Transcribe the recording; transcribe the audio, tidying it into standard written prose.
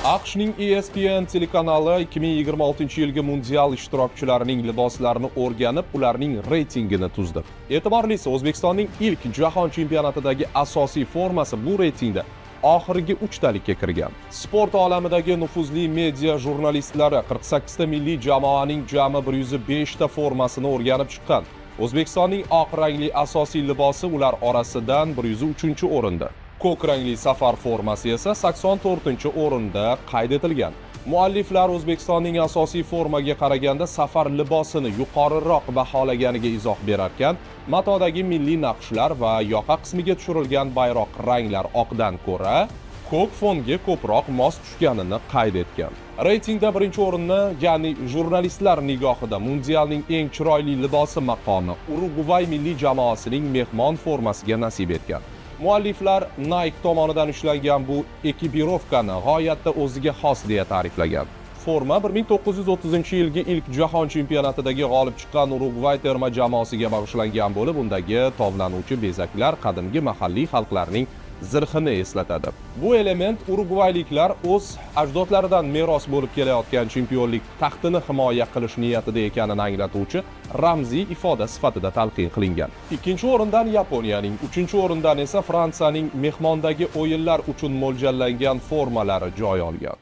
AQShning ESPN telekanali 2026-yilgi mundial ishtirokchilarining liboslarini o'rganib, ularning reytingini tuzdi. E'tiborlisi, O'zbekistonning ilk jahon chempionatidagi asosiy formasi bu reytingda oxirgi uchtalikka kirgan. Sport olamidagi nufuzli media jurnalistlari 48 ta milliy jamoaning jami 105 ta formasini o'rganib chiqqan. O'zbekistonning oq rangli asosiy libosi ular orasidan 103-o'rinda. Ko'k rangli safar formasi esa 84-o'rinda qayd etilgan. Mualliflar O'zbekistonning asosiy formaga qaraganda safar libosini yuqoriroq baholaganiga izoh berarkan, matodagi milliy naqshlar va yoqa qismiga tushirilgan bayroq ranglar oqdan ko'ra ko'k fonga ko'proq mos tushganini qayd etgan. Reytingda birinchi o'rinni, ya'ni jurnalistlar nigohida mundialning eng chiroyli libosi maqomi Urugvay milliy jamoasining mehmon formasiga nasib etgan. Mualliflar Nike tomonidan ishlangan bu ekipirovkani g'oyatda o'ziga xos deya ta'riflagan. Forma 1930-yilgi ilk jahon chempionatidagi g'olib chiqqan Urugvay terma jamoasiga bag'ishlangan bo'lib, undagi tovlanuvchi bezaklar qadimgi mahalliy xalqlarning zirhini eslatadi. Bu element urugvayliklar o'z ajdodlaridan meros bo'lib kelayotgan chempionlik taxtini himoya qilish niyatida ekanini anglatuvchi ramziy ifoda sifatida talqin qilingan. Ikkinchi o'rindan Yaponiyaning, uchinchi o'rindan esa Fransiyaning mehmondagi o'yinlar uchun mo'ljallangan formalari joy olgan.